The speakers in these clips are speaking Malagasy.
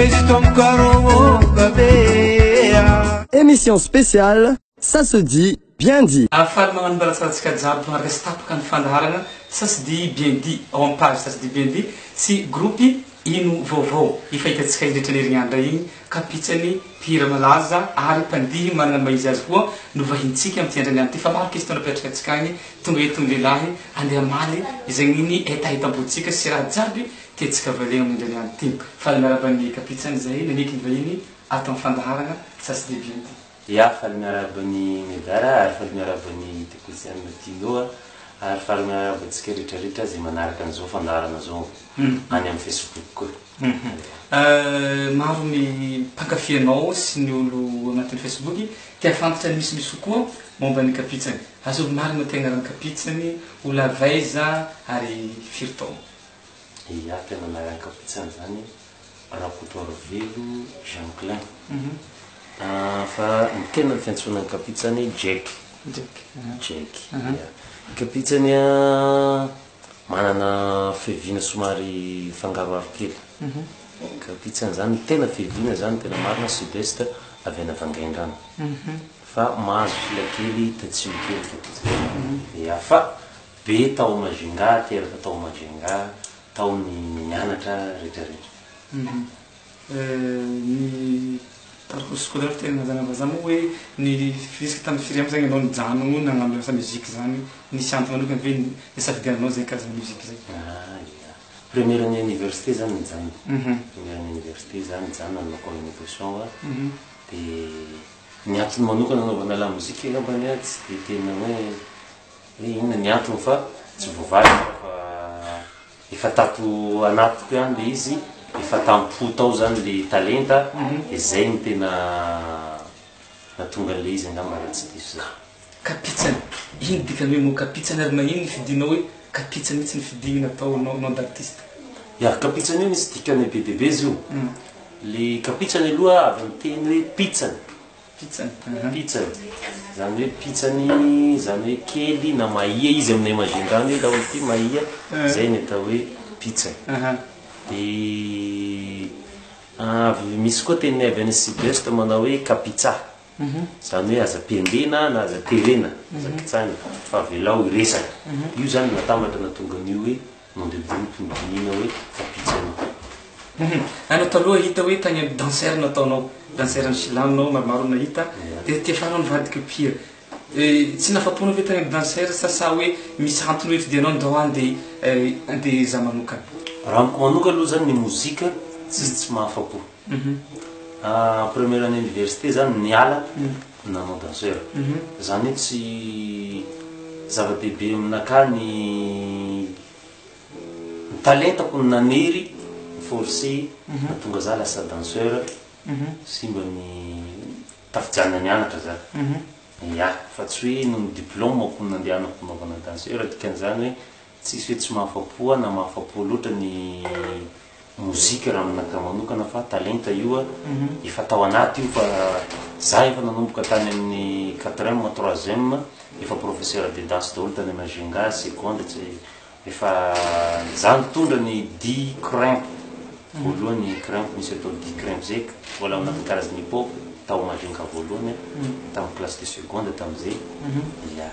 Questo ancora oh, va Émission spéciale, ça se dit, bien dit. Faly magnano mbalatsaratsika jiaby magnaraka sy tapaka ny fandaharana Ça se dit bien dit ao amin'ny page Ça se dit bien dit sy groupe Ino Vaovao efa hitantsika indrindra ny herignandro igny kapitsany mpihira malaza ary mpandihy manana ny maha izy azy koa no vahintsika amin'ity andro niany ity fa maro question napetraka antsika agny tonga eto ny lehilahy andeha hamaly izay ny hetahetam-pontsika sy raha jiaby tiantsika valiagna amin'ny andro niany ity. Faly miarahaba ny kapitsany izay naneky ny vahiny ato amin'ny fandaharana Ça se dit bien dit. Ya, faly miarahaba an'i Médard ary faly miarahaba an'i Technicien Tino ary faly miarahaba antsika rehetrarehetra izay manaraka an'izao fandaharana izao any amin'ny Facebook koa. Maro ny mpankafy anao sy ny olo agnatin'ny Facebook te hahafantatra ny misimisy kokoa momba ny kapitsany. Azovy marina ty agnaran'ny kapitsany, olo avy aiza ary firy taona? Ya, tena anaran'ny kapitsany zany Rakotoarivelo Jean Klein. Fa ny tena fiantsoana ny kapitsany Jack. Jack. Jack. Ya. Kapitsany a manana fiaviana somary mifangaroharo kely. Kapitsany zany tena fiaviana zany tena marina sud-est avy any Vangaindrano. Fa mahazo fila kely tatsimo kely kapitsany. Ya, fa be tao Majunga, teraka tao Majunga, tao ny nianatra rehetrarehetra. Ny parcours scolaire tena nazana vazaha moa hoe ny risque tamin'ny firy amby zany ianao nijanona nagnano lasa musique zany, nisy antony manokana ve nisafidiananao zay karazana musique zay? Ah ya, première année université zany nijanona, première année université zany nijanona nanao communication a, de ny antony manokana nanaovana la musique angambany a tsy de tena hoe hoe inona ny antony fa tsy voavaly fa efa tato anatiko ihany le izy, efa tampo tao zany le talenta, de zay no tena nahatonga an'le izy angamba raha tsy diso za. Kapitsany, ino dikany hoe mot kapitsany ary nagnino nifidinao hoe kapitsany mihitsy nifidigny natao nom d'artiste? Ya, kapitsany io misy dikany be dia be izy io. Le kapitsany aloha avy amin'ny teny hoe pitsany. Pitsany. Pitsany. Zany hoe pitsany, zany hoe kely na mahia izy aminay Majunga any hoe laolo ty mahia, zay ny atao hoe pitsany. De avy misy koa teninay avy any sud-est manao hoe kapitsa. Zany hoe aza pendena na aza terena, aza kitsahina fa avelao hiresaka. Io zany natambatra nahatonga an'io hoe nom de groupe nodinihina hoe kapitsany. Anao taloha hita hoe tany amin'ny danseur nataonao, danseur ny silamo anao maromaro nahita, dia ty afara anao nivadika mpihira. Tsy nafapo anao ve tany amin'ny danseur sa sa hoe misy antony hoe fidianao ndao andeha andeha za manokana? Raha amiko manokana aloha zany ny mozika tsisy tsy mahafapo. Première année université zany niala nanao danseur. Zany hoe tsy zava-dehibe aminakahy ny ny talentako no nanery ni-forcer nahatonga za lasa danseur sy mba ny tafijanona nianatra za. Ya, fa tsy hoe noho ny diplôme-ko no nandehanako nanaovana danseur, dikan'izany hoe tsisy hoe tsy mahafapo ahy na mahafapo loatra ny mozika raha aminakahy manokana fa talenta io a, efa tao anaty io fa za efa nanomboka tany amin'ny quatrième, troisième efa professeur de danse daholo tany Majunga, seconde tsy efa za nitondra ny dihy crimp voalohany, crimp misy atao dihy crimp zay mbola ao anatin'ny karazana hip hop tao Majunga voalohany tamin'ny classe de seconde tamin'izay, ya.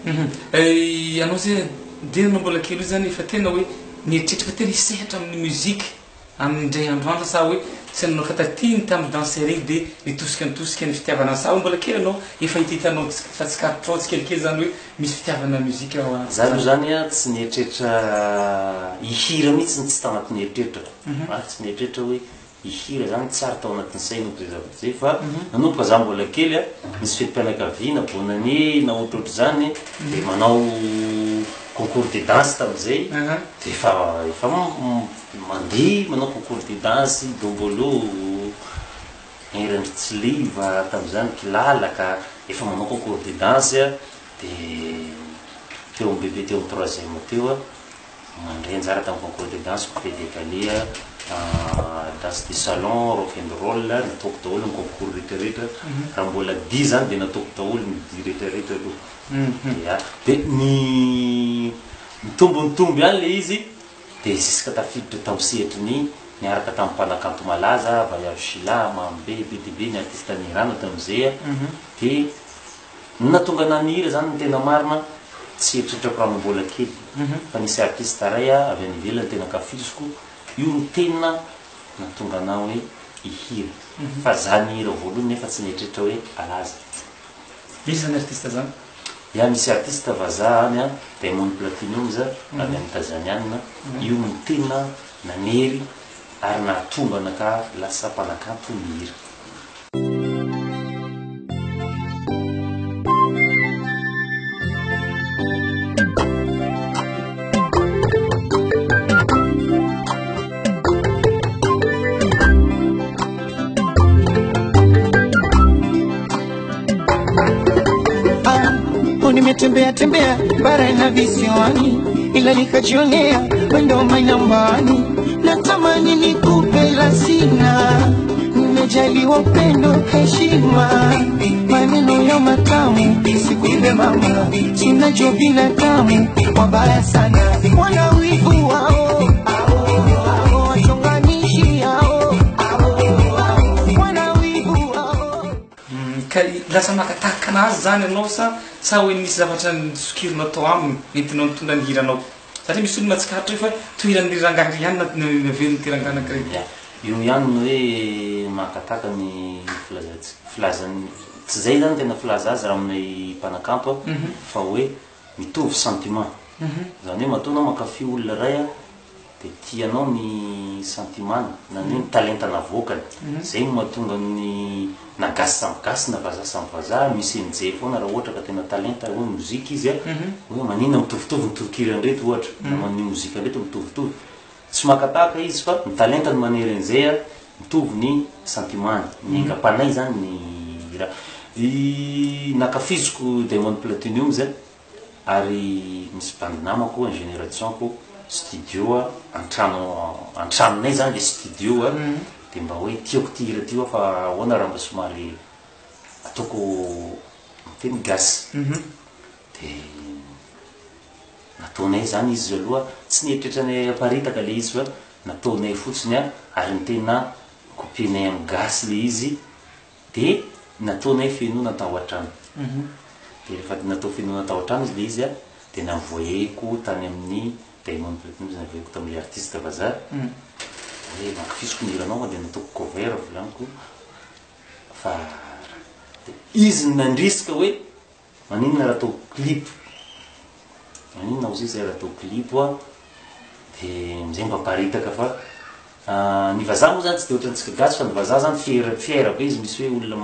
Ianao zay dia ianao mbola kely io zany efa tena hoe nieritreritra fa tena hisehatra amin'ny musique amin'ny indray andro andro sa hoe tsy nanao fa taty ny tamin'ny danseur iny dia nitosika nitosika ny fitiavana sa hoe mbola kely ianao efa hitahitanao fa tsikaritrao tsikelikely zany hoe misy fitiavana musique ao anaty Za aloha zany a tsy nieritreritra hihira mihitsy tsy tanatin'ny eritreritrako ary tsy nieritreritra hoe Hihira zany tsary tao anatin'ny sainako zay zavatra zay fa nanomboka za mbola kely a, nisy fetim-pianakaviana bonne année na ohatrohatr'izany de manao concours de danse tamin'izay de efa efa mandeha manao concours de danse dombolo, Herin-dry Tsiliva tamin'izany, kilalaka, efa manao concours de danse a, de teo amin'ny bebe teo amin'ny troisième teo a. Mandray anjara tamin'ny concours de danse coupé décalé, danse de salon, rock and roll, nataoko daholo ny concours rehetra rehetra, raha mbola dihy zany dia nataoko daholo ny dihy rehetra rehetra aloha, ya, dia ny nitombo nitombo ihany le izy dia jusque tafiditra tamin'ny sehatry ny. Niaraka tamin'ny mpanakanto malaza, Vaiavy Sheila, Mamy Be, be dia be ny artiste nihirana tamin'izay a. Dia ny nahatonga anah nihira zany ny tena marina tsy eritreritrako raha mbola kely fa nisy artiste ray avy any ivelany tena ankafiziko, io no tena nahatonga anah hoe hihira. Fa za nihira voalohany nefa tsy nieritreritra hoe halaza. Misy zany artiste zany? Ya misy artiste vazaha any an, Diamond Platinumz avy any Tazaniana, io no tena nanery ary nahatonga anakahy lasa mpanakanto mihira. Nimetembea tembea bara na visiwani, ila nikajionea wendo mainambani, natamani nikupe ila sina. Nimejaliwa upendo, heshima, maneno ya matamu, sikuibe mama, sinacho binadamu wabaya sana, wana wivu wao wachonganishi hao, wana wivu wao. Ka lasa maka tahaka anazy zany ianao sa sa hoe nisy zavatra nisokirinao tao aminy nentinao nitondra ny hiranao? Satria misy olona mahatsikaritra hoe fa tohiran'ny rangahy ry ihany na navelin'ity rangahy anankiray ity. Ya, io ihany no hoe maka tahaka ny filazantsika, filazan'ny, tsy zay zany tena filaza azy raha aminay mpanakanto a, fa hoe mitovy sentiment. Zany hoe matoa anao mankafy olona iray a, dia tianao ny sentiment-ny na ny hoe ny talenta navoakany. Zay no mahatonga ny na gasy samy gasy na vazaha samy vazaha misy enjehy foana raha ohatra ka tena talenta hoe mozika izy a, hoe maninona mitovitovy ny tonon-kiran'ireto ohatra na ny mozikan'ireto mitovitovy. Tsy maka tahaka izy fa ny talentany manery an'izay a, mitovy ny sentiment-ny, ny aingam-panahy zany ny raha. I nankafiziko Diamond Platinum zay. Ary misy bandy namako ingénieur de son ko studio a antrano antranonay zany le studio a de mba hoe tiako ty hira ty hoa fa ahoana raha mba somary ataoko miteny gasy de nataonay zany izy aloha tsy nieritreritra ny haparitaka le izy fa nataonay fotsiny a ary ny tena copier-nay amin'ny gasy le izy De nataonay fenoana tao an-trano. De rehefa natao fenoana tao an-trano izy le izy a, de navoyeko tany amin'ny Diamond Platnumz, navoyeko tamin'ilay artiste vazaha, hoe ankafiziko ny hiranao fa de nataoko cover volaniko fa de izy no nandrisika hoe maninona raha atao clip, maninona ozy izy raha atao clip a, de amizay mba aparitaka fa Ny vazaha moa zany tsy de ohatrantsika gasy fa ny vazaha zany fier fier be izy misy hoe olona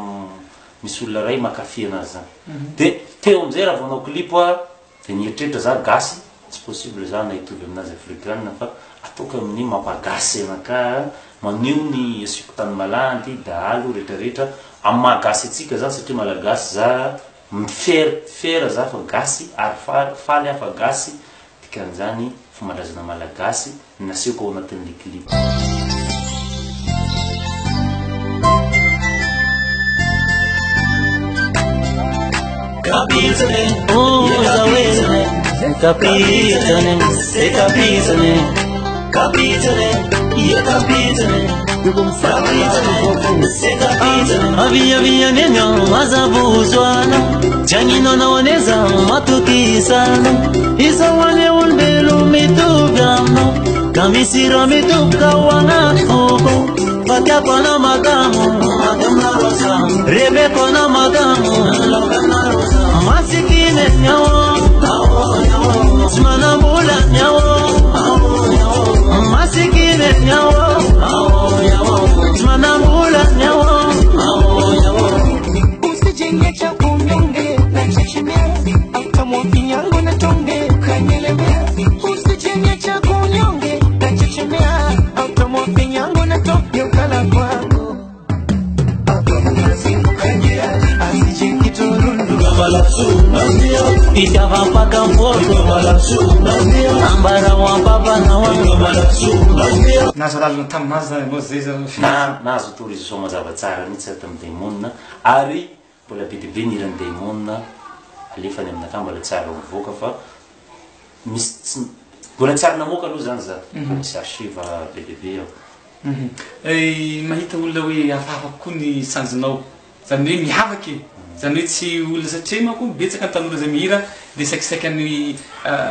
misy olona ray mankafy anazy zany. De teo amizay raha vao hanao clip aho de nieritreritra za gasy tsy possible za na hitovy aminazy afrikana fa ataoko amin'ny mampagasy anakahy maneho ny asiako tany malandy, dahalo, retraretra amin'ny maha gasy antsika zany satria malagasy za mi-fier fier za fa gasy ary faly faly aho fa gasy Dikan'izany, fomban-drazana malagasy no nasehoko ao anatin'ilay clip. Usijenge cha unyonge na chechemea, au mfinyango na tonge ukanielemea. Usijenge cha unyonge na chechemea, au mfinyango na tonge ukala kwangu. Nahazo alalana taminazy zany ianao zay zany. Na nahazo autorisation mazava tsara mihitsy aho tamin'i Daimona ary mbola be dia be ny hiran'i Daimona alefany aminakahy mbola tsy ary mivoaka fa misy tsy mbola tsy ary namoaka aloha zany za fa misy archive be dia be ao. Mahita olona hoe hafahafa kokoa ny sanjinao, zany hoe miavaka e, zany hoe tsy olona satria manko betsaka ny tanora zay mihira de saikisaika ny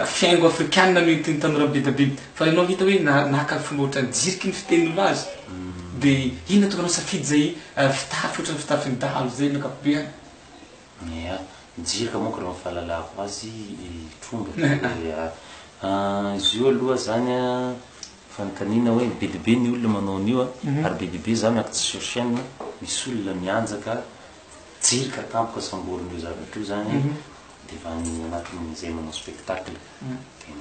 fihaingo afrikana no entin'ny tanora be dia be, fa ianao hita hoe naka fomba ohatran'ny jiriky ny fitenin'olo azy, de inona tonga anao safidy zay fitafy ohatran'ny fitafin'ny dahalo zay amin'ny ankapobeany? Ia, ny jirika manko raha ny fahalalako azy tromba dia izy io aloha zany an, fanontaniana hoe be dia be ny olona manao an'io an, ary be dia be za miakatra sur chaine misy olona mianjaka jirika tampoka samborin'io zavatra io zany dia efa any anatin'izay manao spectacle dia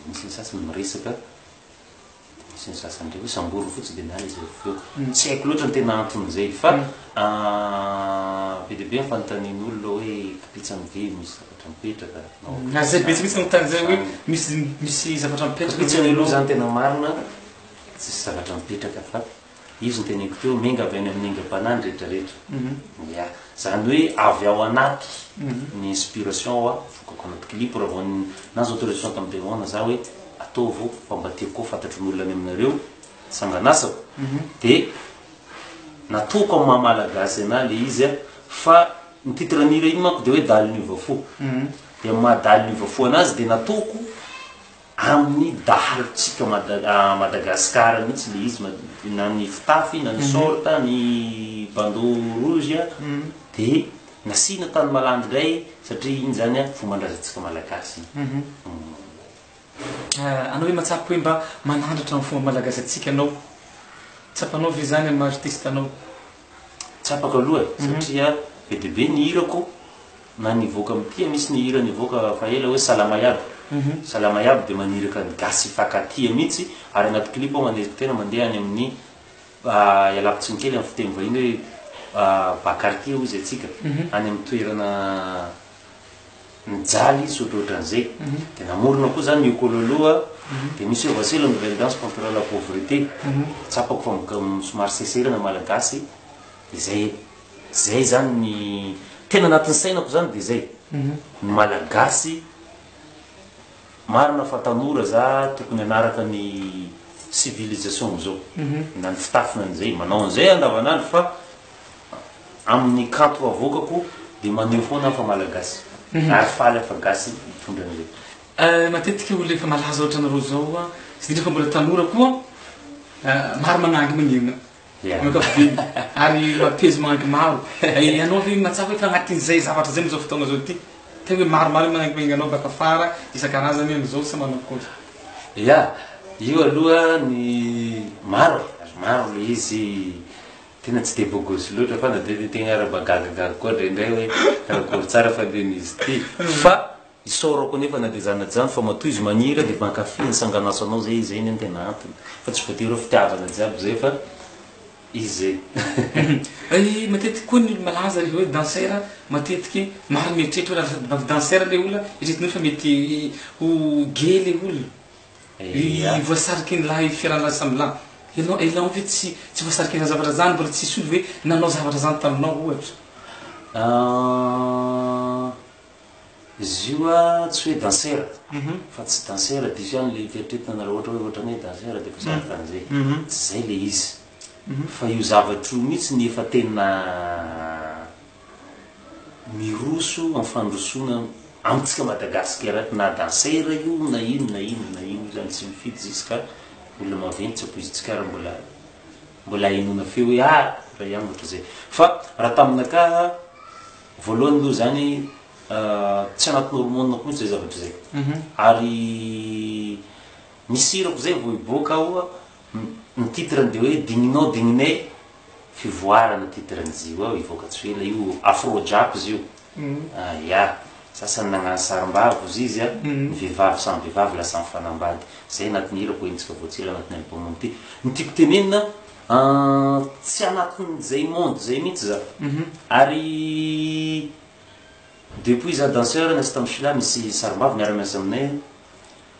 misy ny sasany miresaka. Misy ny sasany ndray hoe samboriny fotsiny dia miala izy avy eo. Tsy haiko loatra ny tena anton'izay fa be dia be ny fanontanian'olona hoe kapitsany ve misy zavatra mipetraka na ohatran'izany. Na zay betsaka mihitsy manontany zay hoe misy misy zavatra mipetraka ve Kapitsany aloha zany tena marina tsisy zavatra mipetraka fa izy no teneniko teo miainga avy any amin'ny aingam-panahy ny rehetra rehetra. Ya, zany hoe avy ao anaty ny inspiration hoa avoakako anaty clip raha vao nahazo autorisation tamin'ny Demona za hoe ataovy fa mba tiako koa fantatry ny olona any aminareo sanganasako de nataoko amin'ny maha malagasy anah le izy a fa ny titre ny hira iny manko de hoe dahalo niova fo de amin'ny maha dahalo niova fo anazy de nataoko amin'ny dahalontsika Mada- Madagascar mihitsy le izy na ny fitafy na ny short ny bandeau rouge de nasiana tany malandy indray satria iny zany a fomban-drazantsika malagasy iny. Anao ve mahatsapa hoe mba manandratra ny fomba malagasy antsika anao? Tsapanao ve izany amin'ny maha artiste anao? Tsapako aloha e, satria be dia be ny hirako na nivoaka amin'ity, misy ny hira nivoaka fa ela hoe Salama iaby, Salama iaby dia maniraka ny gasy hifankatia mihitsy ary anaty clip aho manezaka tena mandeha any amin'ny ialako tsiny kely amin'ny fiteny vahiny hoe bas quartier hozy antsika, any amin'ny toerana mijaly izy ohatrohatran'izay, dia namorona koa zany Mikololo a, dia misy hoe voici la nouvelle danse contre la pauvreté, tsapako fa somary seserana malagasy, dia zay, zay zany ny tena anatin'ny sainako zany dia zay, ny malagasy marina fa tanora za tokony hanaraka ny civilisation amizao, na ny fitafina an'izay, manao an'izay andavanandro fa Amin'ny kanto avoakako dia maneho foana aho fa Malagasy ary faly aho fa gasy mitondra an'izay. Matetika olona efa malaza ohatranareo zao sy indrindra fa mbola tanora koa maro magnangy magnina amin'ny ankapobeny ary mampihezy magnangy maro. Ianao ve mahatsapa hoe efa agnatin'izay zavatra zay amin'izao fotoagna zao ty? Tegna hoe maromaro magnangy magnina anao baka afara isan-karazany amin'izao sa manao akory? Ya, io aloha ny maro e, maro le izy Tena tsy dia bogosy loatra fa na dia dia tegna ary mba gagagaga koa indraindray hoe karakory tsara fandehan'izy ity. Fa isaorako anefa na dia zany na tsy zany fa matoa izy magniry dia mankafy ny sanganasanao zay izy zay anie no tena antony. Fa tsy voatery hoe fitiavana jiaby zay fa izy zay. Ay, matetiky koa ny olo malaza rehefa hoe danseur matetiky maro mieritreritra hoe raha sady mba danseur le olona eritreretin'olo fa mety ho gay le olona. Ia. Voasariky ny lahy fiarahana samy lahy. Ianao ianao ve tsy tsy voasariky izany zavatra izany, mbola tsisy olo ve nanao zavatra izany taminao ohatra? Izy io a tsy hoe dansera fa tsy dansera diso ihany le fieritreretana raha ohatra hoe ohatran'ny hoe dansera dia voasarika an'izay. Tsy izay le izy. Fa io zavatra io mihitsy ny efa tena Miroso amin'ny fandrosoana amintsika Madagasikara ato na danseur io na ino na ino na ino io zany tsy mifidy ziska olona maventy tsy ampoizintsika ary mbola mbola ahenoana feo hoe ah raha ihany ohatran'izay fa raha taminakahy voalohany aloha zany tsy anatin'ny hormone-ko mihitsy zay zavatra zay ary misy hirako zay vao hiboaka aho ny titre-ny de hoe digninao digninay Fivoarana titre ny izy io ao hivoaka tsy ho ela io afro jap izy io ah ya sasany nagnano sarimbavy ozy izy a ny vehivavy samy vehivavy lasa mifanambady zay anatin'ny hirako henontsika vao tsy ela anatin'ny album ity ny tiako tenenina tsy anatin'izay monde zay mihitsy za ary depuis za danseur niasa tamin'ny Shila misy sarimbavy miara miasa aminay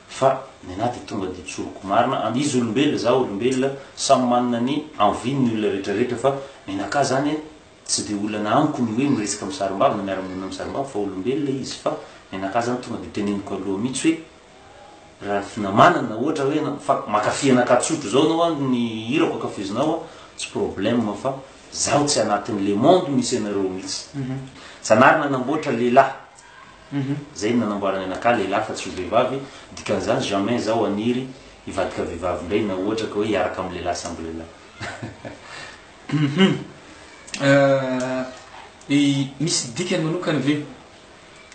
Fa nenaha dia tonga dia tsoriko marina an, izy olombelona za olombelona samy manana ny envie ny olona rehetra rehetra fa nenakahy zany tsy dia olana amiko ny hoe miresaka amin'ny sarimbavy na miara monina amin'ny sarimbavy fa olombelona izy fa nenakahy zany tonga dia teneniko aloha mihitsy hoe. Raha finamanana ohatra hoe fa mankafy anakahy tsotra zao anao an, ny hirako ankafizinao an, tsy problème fa zaho tsy anatin'le monde misy anareo mihitsy. Zanahary nanamboatra lehilahy, zay no nanamboarany anakahy lehilahy fa tsy ho vehivavy, dikan'izany jamais zaho haniry hivadika vehivavy indray na ohatra ka hoe hiaraka amin'ny lehilahy samby lehilahy. Misy dikany manokana ve?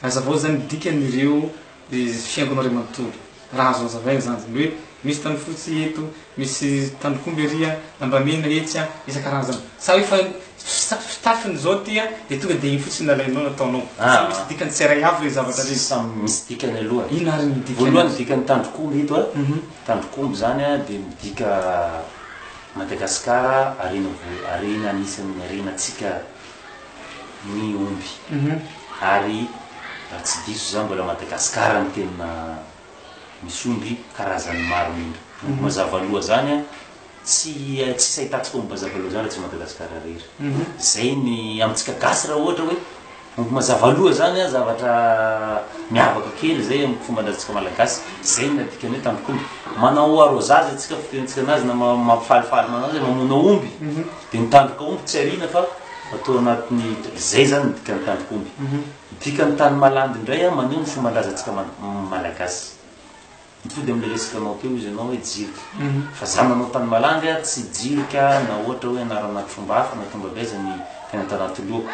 Hazavao zany ny dikan'ireo fiangonana iray manontolo. Raha azo hazavaina zany, zany hoe misy tany fotsy eto, misy tandrok'omby ery, lambamena etsy, isan-karazany. Sa hoe fa fitafiny zao ty dia tonga dia iny fotsiny nalainao nataonao. Sa misy dikany tsirairay avy ireny zavatra ireny? Samy misy dikany aloha e. Inona ary ny dikany? Voalohany ny dikan'ny tandrok'omby eto a, tandrok'omby zany a dia midika Madagasikara harena voa- harena anisan'ny harenantsika ny omby ary raha tsy diso za mbola Madagascar no tena misy omby karazany maro indrindra. Omby mazava loha zany an, tsy tsisy ahitantsika omby mazava loha zany raha tsy Madagascar irery. Zay ny amintsika gasy raha ohatra hoe omby mazava loha zany an zavatra miavaka kely zay amin'ny fomban-drazantsika malagasy, zay no nadikany hoe tandrok'omby. Manao arrosage antsika fitenentsika anazy na mampifalifaly manao azy mamono aomby dia ny tandroka omby tsy ariana fa Atao anatin'ny, izay izany ny dikan'ny tandrok'omby. Ny dikan'ny tany malandy indray an, maneho ny fomban-drazantsika malagasy. Mitody amin'ilay resaka anao teo izy ianao hoe jirika. Fa za nanao tany malandy an, tsy jirika na ohatra hoe anarana tromba hafa na tonga avy aiza ny tena tanaty lohako.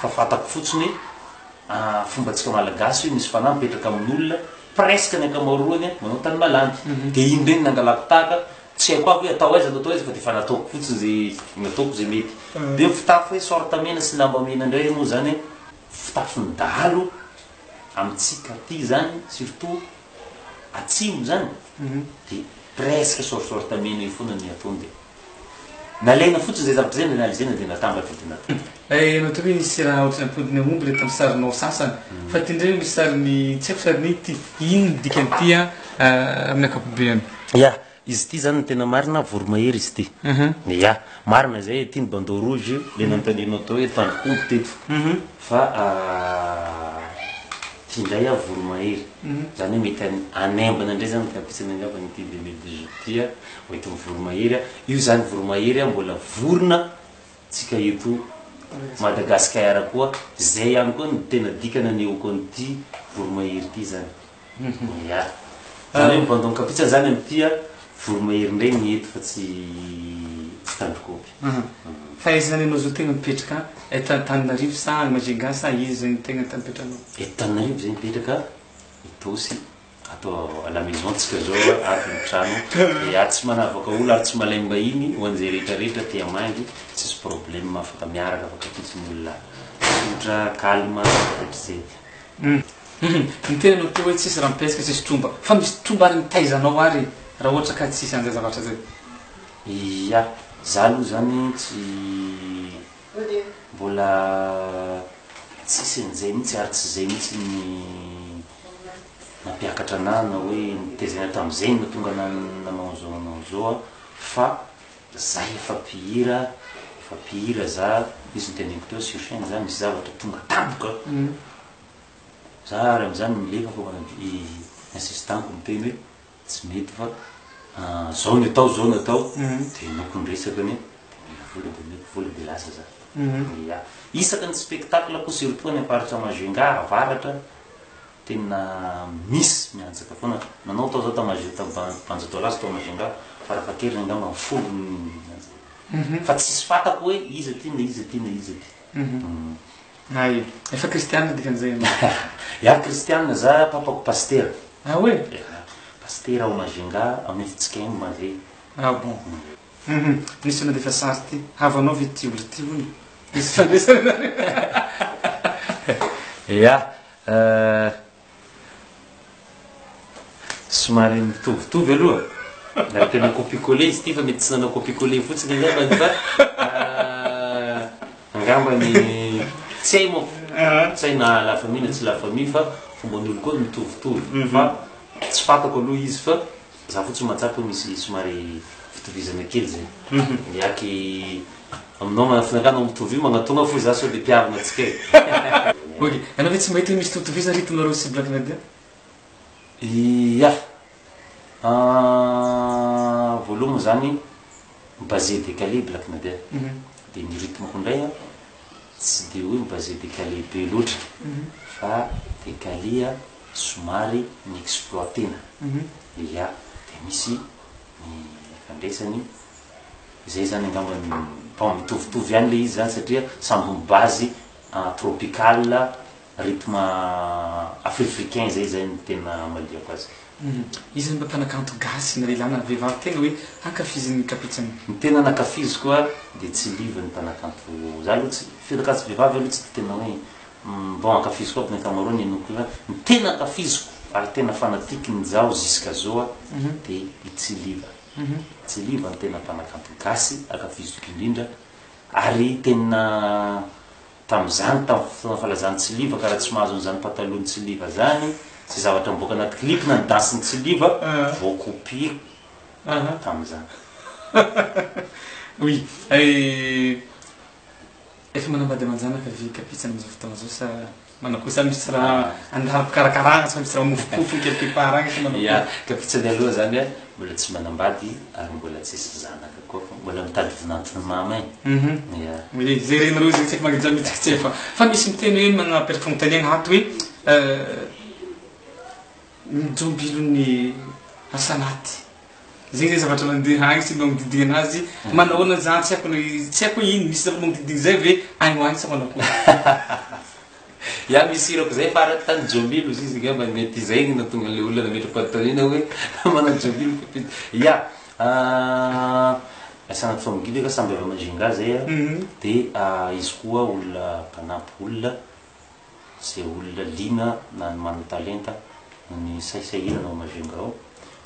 Fa fantako fotsiny hoe fombantsika malagasy hoe misy fanahy mipetraka amin'olona, presque ny ankamaroany an, manao tany malandy. Dia iny indray no nangalako tahaka Tsy haiko aby hoe atao aiza no atao aiza fa dia efa nataoko fotsiny izay nataoko izay mety. Dia ny fitafy hoe short mena sy lamba mena indray moa izany fitafin'ny dahalo amintsika aty izany surtout atsimo izany dia presque short short mena io foana ny ataony dia nalaina fotsiny izay zavatra izay nanalizena dia natambatra dia natao. Eh ianao teo hoe nisy raha ohatran'ny ampodin'ny aomby ilay tamin'ny sarinao sasany fa ity indray misy sarin'ny tsy haiko sarin'ny ity ino ny dikan'ity an amin'ny ankapobeany? Ya, izy ity zany ny tena marina voromahery izy ity. Ya, marina zay ity ny bandeau rouge le nanontanianao teo hoe tandrok'omby teto. Fa ity indray a voromahery. Zany hoe mety hanembana indray zany ny kapitsiny angamba ity 2018 ity a, hoentin'ny voromahery a. Io zany voromahery a mbola vorona tsika eto Madagascar koa, zay ihany koa no tena dikany anehoako an'ity voromahery ity zany. Ya. Zany hoe mibandon kapitsa zany amin'ity a, voromahery indray ny eto fa tsy tsy tandrok'omby. Fa aiza zany ianao zao tegna mipetraka? Eto Antananarivo sa any Majunga sa iza zany tegna mipetrahanao? Eto Tananarivo zay mipetraka, Itaosy. Ato à la maison tsika zao ato ny trano de ato tsy manavaka olo ary tsy malaim-bahiny ho an'izay rehetra rehetra te hamangy tsisy problème afaka miaraka afaka fotsiny ny olona tsotra calme ohatr'izay. Hum ny tenanao toa hoe tsisy raha mipesaka tsisy tromba fa misy tromba ary mitaiza anao ary raha ohatra ka tsisy an'izay zavatra zay. Ia, za aloha zany tsy mbola tsisy an'izay mihitsy ary tsy zay mihitsy ny nampiakatra anah na hoe nitezaina tamin'izay no nahatonga anah nanao an'izao nanao an'izao aho fa za efa mpihira, efa mpihira za, izy noteneniko teo sur chaine za misy zavatra tonga tampoka, za ary amin'izany milefa fa i assistant-ko miteny hoe tsy mety fa zao ny atao zao ny atao de henoko ny resaka anie de mila vola de omeko vola de lasa za, ya isaka ny spectacle ko surtout any am-paritra Majunga avaratra Tena misy mianjaka foana. Nanao tao zao tao Majunga tao Banja Toalaza tao Majunga farafahakeliny angamba ny folo ny mianjaka. Fa tsisy fatako hoe iza ty na iza ty na iza ty. Hay, efa kristianina dikan'izay ianao. Ya kristianina za papako pasitera. Ah oui? Ya, pasitera ao Majunga amin'ny fjkm ve. Ah bon. Hum, nisy nandefa sary ty, havanao ve ty olona ty hono? Misy fifandraisana nareo? Ya, Somary mitovitovy aloha, na tena copie coller izy ity fa mety tsy nanao copie coller fotsiny angambany fa angambany tsy hay manko, tsy hay na la famille na tsy la famille fa fomban'olo koa mitovitovy fa tsy fantako aloha izy fa Za fotsiny mahatsapa hoe misy somary fitovizana kely zay. Miaky aminao manafina anao mitovy io magnatogna fo za sao de mpiavina antsika e. Ok, ianao ve tsy mahita hoe misy fitovitovizana rythme nareo sy Black Nadia? Ia. Voalohany moa zany mi-basé décalé Black Nadia, de ny rythme-ko indray a tsy de hoe mi-basé décalé be loatra fa décalé a somary mi-exploiter-na, ya, de misy ny ifandraisany zay zany angamba ny, bon mitovitovy ihany le izy zany satria samby mi-base tropical, rythme afrifricain zay zany no tena amaliako azy. Iza no mba mpanakanto gasy na lehilahy na vehivavy tegna hoe ankafizin'ny Kapitsany? Ny tena nankafiziko a de tsy liva ny mpanakanto, za aloha tsy, fianakazo vehivavy aloha tsy de tena hoe bon ankafiziko aby ny ankamaroany henoko fa ny tena ankafiziko ary tena fanatique ny zaho jusqu'à zao a de i Tsiliva. Tsiliva no tena mpanakanto gasy ankafiziko indrindra ary tena Tamin'izany, tamin'ny fotoana falazan'i Tsiliva ka raha tsy mahazo an'izany patalohan'i Tsiliva zany, izay zavatra mivoaka anaty clip na ny dansin'i Tsiliva, voakopieko tamin'izany. Oui. Efa manambady aman-janaka ve Kapitsana amin'izao fotoana izao sa manao koa sa misy raha andalam-pikarakarana sa misy raha mamofompofony quelque part agny sa manao Ya, akory? Kapitsana aloha zany a, mbola tsy manambady ary mbola tsisy zanaka koa fa mbola mitady vinanton'i mama e. Ya. Oui, zay renareo zay tsy haiko magnaja mihitsy fa fa misy miteny hoe magnapetraka fanontaniagna ato hoe mijombilon'ny Asanaty. Zegny zay zavatra mandeha agny sy magnodidigna anazy. Manahoana zany tsy haiko ny tsy haiko hoe ino misy zavatra magnodidigna zay ve agny ho agny sa manao akory? Ya misy hirako zay farany tany Jomilo izy izy angamba mety izay no nahatonga an'ilay olona nametra-panontaniana hoe manao Jomilo ve? Ya Asanaty Famongily aloha samby avy Majunga zay a, de izy koa olona mpanampy olona, zay olona liana na ny manan-talenta na ny sahisahirana ao Majunga ao.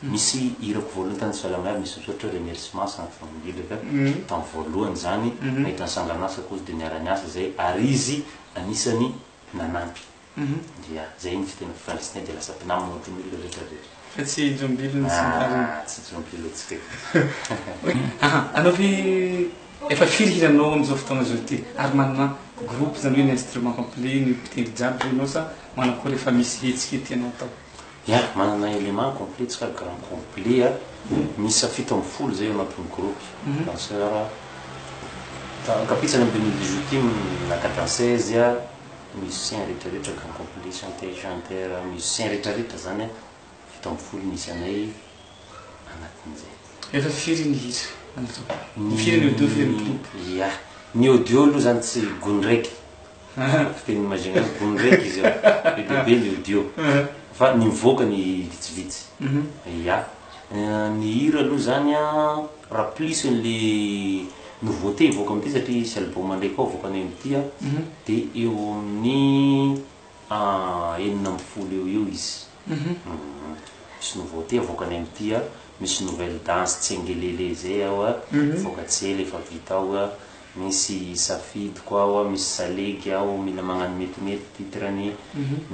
Misy hirako voalohany tany Soalamay misy misoratra hoe remerciement Asanaty Famongily ka tamin'ny voalohany zany nahita ny sangan'asako izy de niara-niasa zay ary izy Anisany nanampy. Dia zay ny fiteny fifandraisanay dia lasa mpinamana ohatran'ny olona rehetra rehetra. Fa tsy jombilo ny sy ny tariny. Ah, tsy jombilo antsika e. Aha, anao ve efa firy hiranao amin'izao fotoana izao ity? Ary manana groupe izany hoe ny instrument complet, ny mpitendry jiaby ve ianao sa manakory efa misy hetsika tianao atao? Ya, manana élément complet tsika, grand complet a, miisa 17 zay ao anatin'ny groupe, danseur, ankapitsany amin'ny 2018 iny naka danseuse a, musicien rehetra rehetra grand complet, chanteur, chanteur, musicien rehetra rehetra zany a, 17 ny isanay anatin'izay. Efa firy ny hira amin'izao? Firy ny audio, firy ny clip? Ya, ny audio aloha zany tsy gony raiky. Fiteny imaginaire gony raiky izy ao, be dia be ny audio fa ny mivoaka ny vitsivitsy. Ya, ny hira aloha zany an, raha plus an'le nouveauté hivoaka amin'ity satria hisy album ndray koa avoakanay amin'ity an, de eo amin'ny 16 eo eo izy. Misy nouveauté avoakanay amin'ity an, misy nouvelle danse tsengelele zay ao an, mivoaka tsy ela efa vita ao an. Misy safidiko ao, misy salegy ao, mila magnano metimety titre-ny,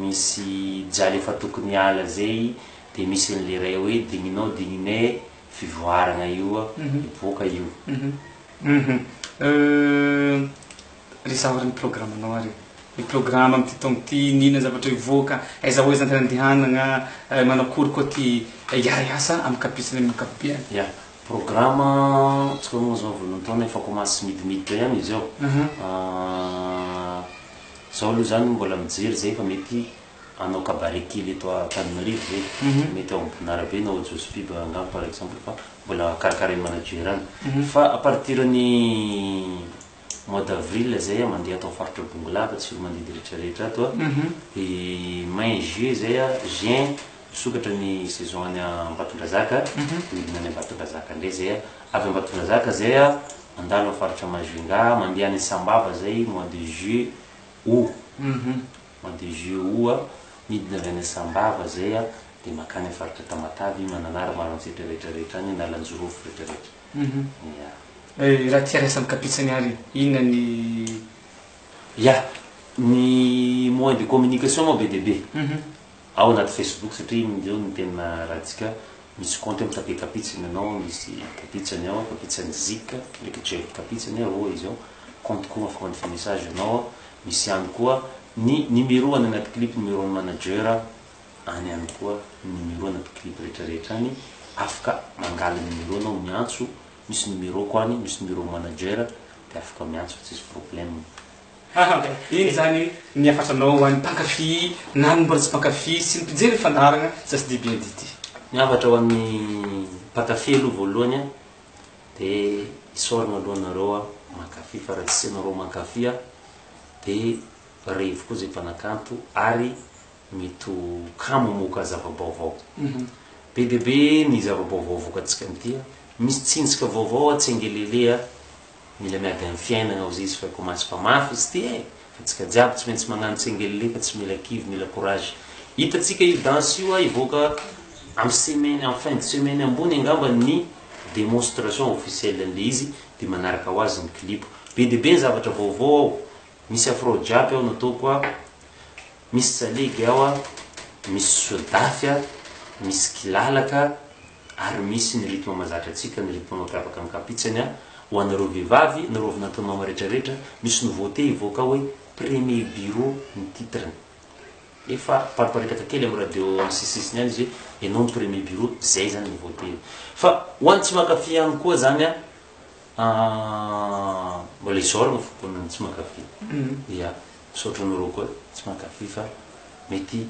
misy jaly efa tokony hiala zay, de misy an'le ray hoe digninao digninay, fivoaragna io, hiboaka io. Resaho ary ny programme-nao ary e. Ny programme amin'ity taogno ity, n'inona zavatra hivoaka, aiza ho aiza ny tany andehanagna, manakory koa ty hiara-hiasa amin'ny Capucine amin'ny ankapobeny. Ya. Programme tsika moa zao voalohany taona efa commence midimiditra ihany izy eo. Zao aloha zany mbola mijery zay fa mety hanao cabaret kely eto Antananarivo zay. Mety ao Ambonarabe na ao Jospib angamba par exemple fa mbola karakarain'ny manager any. Fa à partir ny mois d'avril zay mandeha ato faritra Bongolava, Tsiroamandidy rehetra rehetra ato a. De mai juillet zay a, juin misokatra ny saison any Ambatondrazaka, midina any Ambatondrazaka indray zay a. Avy Ambatondrazaka zay a, mandalo amin'ny faritra Majunga, mandeha any Sambava zay mois de juillet août. Mois de juillet août a, midina avy any Sambava zay a, de makany amin'ny faritra Tamatave, Mananara, Maroantsetra rehetra rehetra any, Analanjirofo rehetra rehetra. Ya. Raha tia hiasa amin'ny Kapitsany ary, inona ny. Ya, ny moyen de communication moa be dia be. Ao anaty Facebook satria iny zao no tena rahantsika misy compte mitape Kapitsany ianao, misy Kapitsany ao, Kapitsany Zik, ndraiky Jeff Kapitsany roa izy ao, compte koa afaka mandefa message ianao, misy ihany koa ny numéro any anaty clip, numéro an'ny manager any ihany koa ny numéro anaty clip rehetra rehetra any. Afaka mangala numéro anao miantso, misy numéro-ko any, misy numéro manager de afaka miantso fa tsisy problème. Iny zany ny hafatranao ho an'ny mpankafy na ny mbola tsy mpankafy sy ny mpijery ny fandaharana Ça se dit bien dit ty. Ny hafatra ho an'ny mpankafy aloha voalohany a, de isaorana aloha anareo a mankafy, fa raha tsisy anareo mankafy a de revy koa zay mpanakanto ary mety ho kamo hamoaka zava-baovao. Be dia be ny zava-baovao avoakantsika amin'ity a, misy tsinjaka vaovao a, tsengelele a, mila miady amin'ny fiainagna ozy izy fa commence fa mafy izy ty e, fa tsika jiaby tsy maintsy magnano tsengelele fa tsy mila kivy, mila courage. Hitantsika io danse io a, hivoaka amin'ny semaine, amin'ny fin de semaine ambony angamba ny démonstration officielle an'le izy, de manaraka ho azy ny clip. Be dia be ny zavatra vaovao ao, misy afro jiaby ao nataoko a, misy salegy ao a, misy sodafy a, misy kilalaka, ary misy ny rythme mahazatra antsika, ny rythme mampiavaka ny kapitsany a, ho anareo vehivavy, nareo avy nataon'i mama retraretra, misy nouveauté hivoaka ao hoe premier bureau ny titre-ny. Efa pariparitaka kely amin'ny radio amin'ny sisisisiny any izy hoe ianao ny premier bureau, zay zany nouveauté. Fa ho an'ny tsy mankafy ihany koa zany a, mbola isaorana fokoana ny tsy mankafy. Ya, misaotra anareo koa tsy mankafy fa mety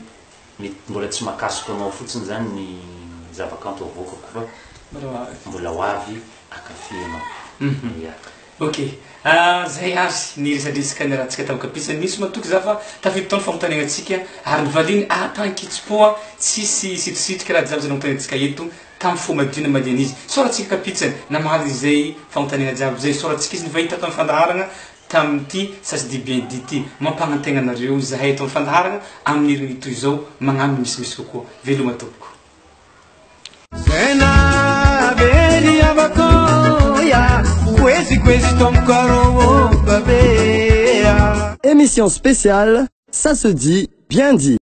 mety mbola tsy mahakasoka anao fotsiny zany ny zavakanto avoakako fa mbola ho avy akafy ianao. Ya. Ok, zay ary ny resadresaka niarahantsika tamin'i Kapisa. Nisy matoky za fa tafiditra tao ny fanontanianantsika ary novaliny ahan-kitsim-po tsisy sitrisitrika raha jiaby zay nanontaniantsika eto tamin'ny fo madio namaliany izy. Isaorantsika Kapitsany namaly izay fanontaniana jiaby zay. Isaorantsika izy nivahiny tato amin'ny fandaharagna tamin'ity Ça se dit bien dit ity. Mampagnantegna anareo izahay eto amin'ny fandaharagna amin'ny herin'ny toy izao magnano ny misimisy kokoa. Veloma tompoko. Zena beni abakoya kwezi kwezi tomkaro babea. Émission spéciale, ça se dit bien dit.